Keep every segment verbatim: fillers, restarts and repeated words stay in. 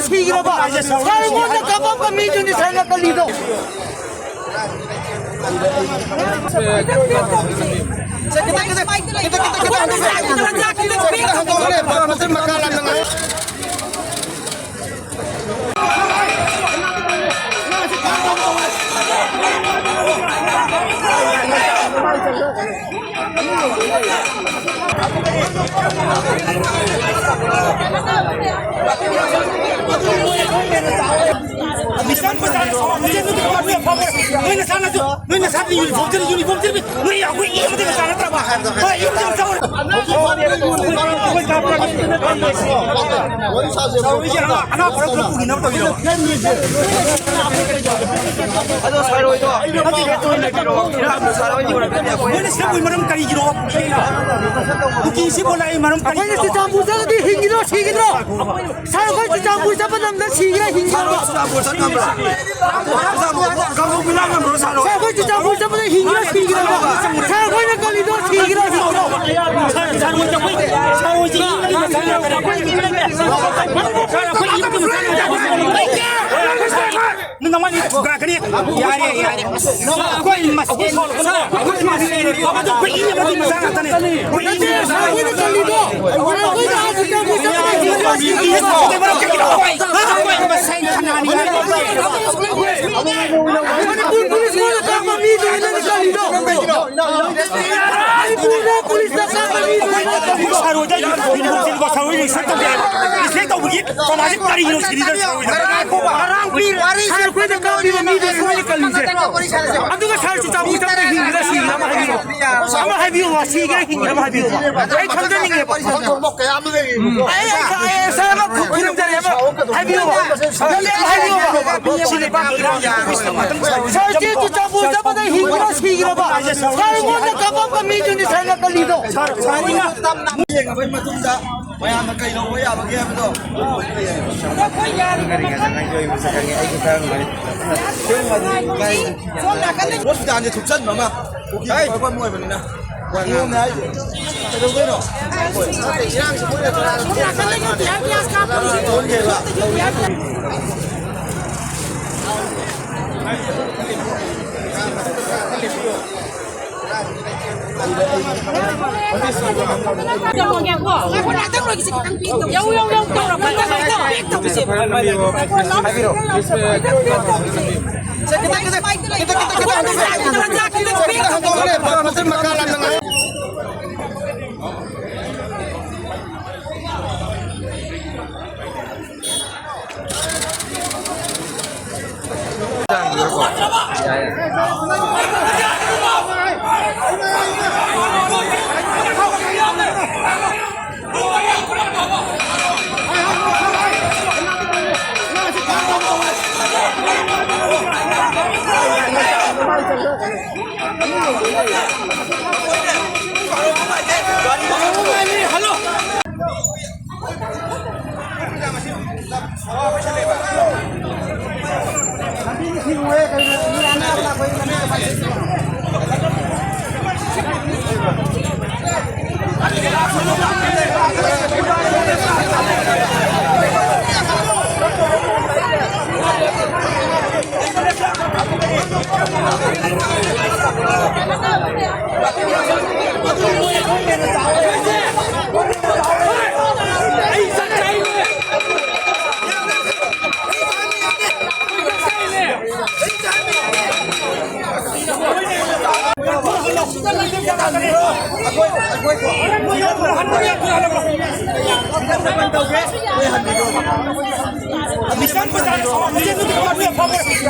ꯁꯤꯈ꯭ꯔꯕ? ꯁꯥꯔ, ꯑꯩꯉꯣꯟꯗ ꯀꯥꯞꯄꯝꯕ ꯃꯤꯗꯨꯅꯤ ꯁꯥꯔꯅ ꯀꯜꯂꯤꯗꯣ꯫ ꯅꯣꯏ ꯅꯁꯥꯅꯁꯨ, ꯅꯣꯏ ꯅꯁꯥꯅ uniform ꯁꯦꯠꯂꯤ, uniform ꯁꯦꯠꯂꯤ, ꯅꯣꯏ ꯑꯩꯈꯣꯏ ꯏ ꯑꯃꯗꯤ ꯃꯆꯥ ꯅꯠꯇ꯭ꯔꯕ? ꯍꯣꯏ, ꯏ ꯑꯃꯗꯤ ꯃꯆꯥ ꯑꯣꯏꯔꯦ꯫ ꯑꯉꯥꯡ, ꯑꯉꯥꯡ ꯈꯔ ꯄꯨꯈꯤꯅꯕ ꯇꯧꯔꯤꯔꯣ? ꯑꯗꯣ ꯁꯥꯔ ꯍꯣꯏꯗꯣ, ꯅꯠꯇꯦ, ꯁꯥꯔ ꯍꯣꯏꯗꯤ ꯎꯔꯛꯀꯅꯤ ꯑꯩꯈꯣꯏ꯫ ꯃꯣꯏꯅ ꯁꯦꯝꯕꯒꯤ ꯃꯔꯝ ꯀꯔꯤꯒꯤꯅꯣ? ꯀꯨꯀꯤꯁꯤꯕꯨ ꯂꯥꯛꯏ ꯃꯔꯝ ꯀꯔꯤꯒꯤꯅꯣ? ꯑꯩꯈꯣꯏꯅ ꯆꯨꯔꯆꯥꯟꯄꯨꯔ ꯆꯠꯂꯗꯤ ꯍꯤꯡꯈꯤꯗ꯭ꯔꯣ, ꯁꯤꯈꯤꯗ꯭ꯔꯣ? ꯁꯥꯔ, ꯑꯩꯈꯣꯏ ꯆꯨꯔꯆꯥꯟꯄꯨꯔ ꯆꯠꯄ ꯂꯝꯗ ꯁꯤꯈ꯭ꯔꯥ ꯍꯤꯡꯈ꯭ꯔꯕ? ꯁꯥꯔ, ꯑꯩꯈꯣꯏ ꯆꯨꯔꯆꯥꯟꯄꯨꯔ ꯆꯠꯄꯗ ꯍꯤꯡꯈ꯭ꯔꯥ ꯁꯤꯈ꯭ꯔꯕ? ꯁꯥꯔ, ꯑꯩꯈꯣꯏꯅ ꯀꯜꯂꯤꯗꯣ ꯁꯤꯈ꯭ꯔꯥ ꯍꯤꯡꯈ꯭ꯔꯕ? ꯁꯥꯔ, ꯁꯥꯔ, ꯑꯩꯈꯣꯏ, ꯁꯥꯔ, ꯑꯩꯈꯣꯏ ꯅꯪ ꯅꯃꯥꯏ ꯐꯨꯒꯠꯂꯛꯀꯅꯤ꯫ ꯌꯥꯔꯦ, ꯌꯥꯔꯦ꯫ ꯑꯩꯈꯣꯏ ꯃꯁꯦꯟ, ꯑꯩꯈꯣꯏ ꯃꯁꯦꯟ꯫ ꯑꯩꯈꯣꯏ ꯏ ꯑꯃꯒꯤ ꯃꯆꯥ ꯉꯥꯛꯇꯅꯦ꯫ ꯑꯩꯈꯣꯏ ꯏ ꯑꯃꯒꯤ ꯃꯆꯥ ꯉꯥꯛꯇꯅꯦ꯫ ꯑꯩꯈꯣꯏ ꯏ ꯑꯃꯒꯤ ꯃꯆꯥ ꯉꯥꯛꯇꯅꯦ꯫ ꯑꯩꯈꯣꯏ ꯃꯁꯦꯟ ꯈꯠꯅꯅꯤꯡꯉꯥꯏ ꯂꯩꯇꯦ꯫ ꯃꯅꯤꯄꯨꯔ ꯄꯨꯂꯤꯁ ꯀꯣꯟꯅ ꯀꯥꯞꯄ ꯃꯤꯗꯨꯅ ꯅꯪ ꯀꯔꯤꯅꯣ? ꯃꯅꯤꯄꯨꯔꯗ ꯄꯨꯂꯤꯁꯅ ꯀꯥꯞꯄ ꯃꯤꯗꯨꯅ ꯅꯪ ꯀꯔꯤꯅꯣ? ꯁꯥꯔꯣꯏꯗ ꯌꯨꯅꯤꯐꯣꯔꯝ ꯁꯦꯠꯂꯤꯀꯣ, ꯁꯥꯔꯣꯏ ꯔꯤꯁꯦꯛ ꯇꯧꯒꯦ ꯍꯥꯏꯕ꯫ ꯔꯤꯁꯦꯛ ꯇꯧꯕꯒꯤ ꯀꯃꯥꯏꯅ ꯀꯔꯤꯅꯣ ꯁꯤꯅꯤꯗ ꯁꯥꯔꯣꯏꯗ? ꯉꯔꯥꯡ ꯄꯤꯔꯤꯕ ꯋꯥꯔꯤ ꯁꯥꯔ, ꯑꯩꯈꯣꯏꯗ ꯀꯥꯞꯄꯤꯕ ꯃꯤꯗꯨ ꯁꯣꯏꯅ ꯀꯜꯂꯤꯁꯦ꯫ ꯑꯗꯨꯒ ꯁꯥꯔ ꯆꯨꯔꯆꯥꯟꯄꯨꯔ ꯆꯠꯄꯗ ꯍꯤꯡꯉꯤꯔ ꯁꯤꯔꯤꯔ ꯑꯃ ꯍꯥꯏꯕꯤꯌꯨ꯫ ꯑꯃ ꯍꯥꯏꯕꯤꯌꯨ, ꯁꯤꯒꯦꯔꯥ ꯍꯤꯡꯒꯦꯔꯥ ꯑꯃ ꯍꯥꯏꯕꯤꯌꯨ꯫ ꯑꯩ ꯈꯪꯖꯅꯤꯡꯉꯦꯕ꯫ ꯑꯩ, ꯑꯩ, ꯑꯩ ꯁꯥꯔ ꯑꯃ ꯈꯨ-, ꯈꯨꯔꯨꯝꯖꯔꯤ ꯑꯃ ꯍꯥꯏꯕꯤꯌꯨꯕ꯫ ꯅꯠꯇꯦ, ꯑꯃ ꯍꯥꯏꯕꯤꯌꯨꯕ꯫ ꯁꯥꯔ ꯆꯦ ꯆꯨꯔꯆꯥꯟꯄꯨꯔ ꯆꯠꯄꯗ ꯍꯤꯡꯉꯤꯔ ꯁꯤꯔꯕ? ꯁꯥꯔ ꯑꯩꯉꯣꯟꯗ ꯀꯥꯞꯄꯝꯕ ꯃꯤꯗꯨꯅꯤ ꯁꯥꯔꯅ ꯀꯜꯂꯤꯗꯣ꯫ ꯌꯦꯡꯉꯕꯒꯤ ꯃꯇꯨꯡꯗ ꯃꯌꯥꯝꯅ ꯀꯩ ꯂꯧꯕ ꯌꯥꯕꯒꯦ ꯍꯥꯏꯕꯗꯣ꯫ ꯍꯣꯁꯄꯤꯇꯥꯜꯁꯦ ꯊꯨꯞꯆꯟꯕ ꯑꯃ, ꯀꯨꯀꯤ ꯍꯣꯏ꯫ ꯃꯐꯝ ꯑꯣꯏꯕꯅꯤꯅ꯫ ꯀꯩꯗꯧꯗꯣꯏꯅꯣ? ꯏꯔꯥꯡꯁꯤ ꯃꯣꯏꯅ ꯀꯅꯥ ꯊꯣꯛꯍꯟꯒꯦꯕ?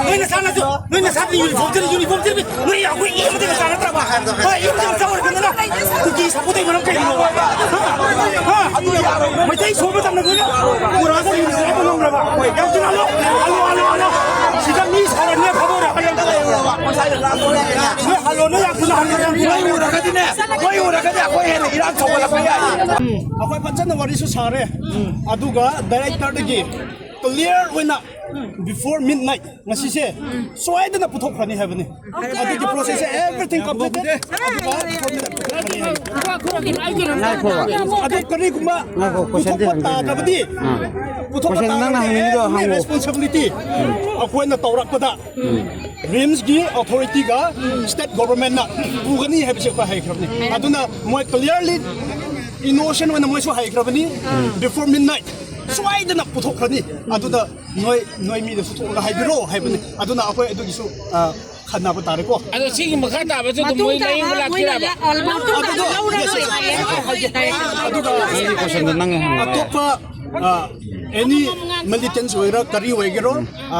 ꯅꯣꯏ ꯅꯁꯥꯅꯁꯨ, ꯅꯣꯏ ꯅꯁꯥꯅ uniform ꯁꯦꯠꯂꯤ, uniform ꯁꯦꯠꯂꯤ, ꯅꯣꯏ ꯑꯩꯈꯣꯏ ꯏ ꯑꯃꯠꯇꯒ ꯆꯥꯟꯅꯗ꯭ꯔꯕ? ꯍꯣꯏ, ꯏ ꯑꯃꯠꯇꯒ ꯆꯥꯟꯅꯗ꯭ꯔꯕ? ꯀꯨꯀꯤ ꯁꯥꯄꯣꯟ ꯇꯩ ꯃꯔꯝ ꯀꯩꯒꯤꯅꯣ? ꯍꯥ? ꯍꯥ? ꯃꯩꯇꯩ ꯁꯣꯟꯕ ꯃꯇꯝꯗ ꯅꯣꯏꯅ ꯎꯔꯛꯑꯒ ꯏ ꯆꯥꯕ ꯉꯝꯗ꯭ꯔꯕ? ꯌꯥꯝ ꯊꯤꯅ ꯍꯜꯂꯣ, ꯍꯜꯂꯣ, ꯍꯜꯂꯣ, ꯍꯜꯂꯣ꯫ ꯁꯤꯗ ꯃꯤ ꯁꯥꯎꯔꯝꯅꯤ, ꯐꯕ ꯑꯣꯏꯔꯛꯀꯅꯤ꯫ ꯅꯣꯏ ꯍꯜꯂꯣ, ꯅꯣꯏ ꯌꯥꯝ ꯊꯨꯅ ꯍꯜꯂꯣ, ꯌꯥꯝ ꯊꯨꯅ꯫ ꯃꯣꯏ ꯎꯔꯒꯗꯤꯅꯦ, ꯃꯣꯏ ꯎꯔꯒꯗꯤ ꯑꯩꯈꯣꯏ ꯍꯦꯟꯅ ꯏꯔꯥꯡ ꯆꯥꯎꯈꯠꯂꯛꯄ ꯌꯥꯏ꯫ ꯑꯩꯈꯣꯏ ꯐꯖꯅ ꯋꯥꯔꯤꯁꯨ ꯁꯥꯔꯦ꯫ ꯑꯗꯨꯒ director ꯗꯒꯤ clear ꯑꯣꯏꯅ before midnight ꯉꯁꯤꯁꯦ ꯁꯣꯏꯗꯅ ꯄꯨꯊꯣꯛꯈ꯭ꯔꯅꯤ ꯍꯥꯏꯕꯅꯤ꯫ ꯑꯗꯨꯒꯤ process ꯁꯦ everything completed꯫ ꯑꯗꯨꯒ before midnight ꯄꯨꯊꯣꯛꯈ꯭ꯔꯅꯤ ꯍꯥꯏꯕꯅꯤ꯫ ꯑꯗꯨ ꯀꯔꯤꯒꯨꯝꯕ ꯉꯥꯏꯈꯣ, question ꯗꯤ ꯄꯨꯊꯣꯛꯄ ꯍꯪꯒꯦ꯫ ꯇꯥꯗ꯭ꯔꯕꯗꯤ, ꯑꯥ꯫ ꯄꯨꯊꯣꯛꯄ question ꯅꯪꯅ ꯇꯥꯗ꯭ꯔꯕꯗꯤ ꯍꯪꯅꯤꯡꯉꯤꯗꯣ every ꯍꯪꯉꯣ꯫ Responsibility ꯑꯩꯈꯣꯏꯅ ꯇꯧꯔꯛꯄꯗ RIMS ꯀꯤ authority ꯒ state government ꯅ ꯄꯨꯒꯅꯤ ꯍꯥꯏꯕꯁꯦ ꯑꯩꯈꯣꯏ ꯍꯥꯏꯈ꯭ꯔꯕꯅꯤ꯫ ꯑꯗꯨꯅ ꯃꯣꯏ clearly innocent ꯑꯣꯏꯅ ꯃꯣꯏꯁꯨ ꯍꯥꯏꯈ꯭ꯔꯕꯅꯤ꯫ Before midnight ꯁꯣꯏꯗꯅ ꯄꯨꯊꯣꯛꯈ꯭ꯔꯅꯤ꯫ ꯑꯗꯨꯗ ꯅꯣꯏ, ꯅꯣꯏ ꯃꯤꯗꯁꯨ ꯊꯣꯛꯑꯒ ꯍꯥꯏꯕꯤꯔꯣ ꯍꯥꯏꯕꯅꯤ꯫ ꯑꯗꯨꯅ ꯑꯩꯈꯣꯏ ꯑꯗꯨꯒꯤꯁꯨ, ꯑ, ꯈꯟꯅꯕ ꯇꯥꯔꯦꯀꯣ꯫ ꯑꯗꯣ ꯁꯤꯒꯤ ꯃꯈꯥ ꯇꯥꯕꯁꯨ ꯑꯗꯨꯝ ꯃꯣꯏ ꯃꯇꯨꯡ ꯂꯥꯌꯦꯡꯕ ꯇꯥꯕ ꯂꯥꯛꯇꯣꯏꯔꯕ? ꯃꯣꯏꯅ ꯑꯗꯨꯗꯣ, ꯂꯧꯔꯔꯣꯏ yes, yes, yes, ꯍꯥꯏꯌꯦ꯫ ꯑꯩ ꯍꯥꯏꯒꯦ꯫ ꯑꯗꯨꯒ ꯑꯩꯒꯤ question ꯗꯣ ꯅꯪ ꯍꯪꯉꯣ꯫ ꯑꯇꯣꯞꯄ, ꯑ, any militants ꯑꯣꯏꯒꯦꯔꯥ, ꯀꯔꯤ ꯑꯣꯏꯒꯦꯔꯣ, ꯑ,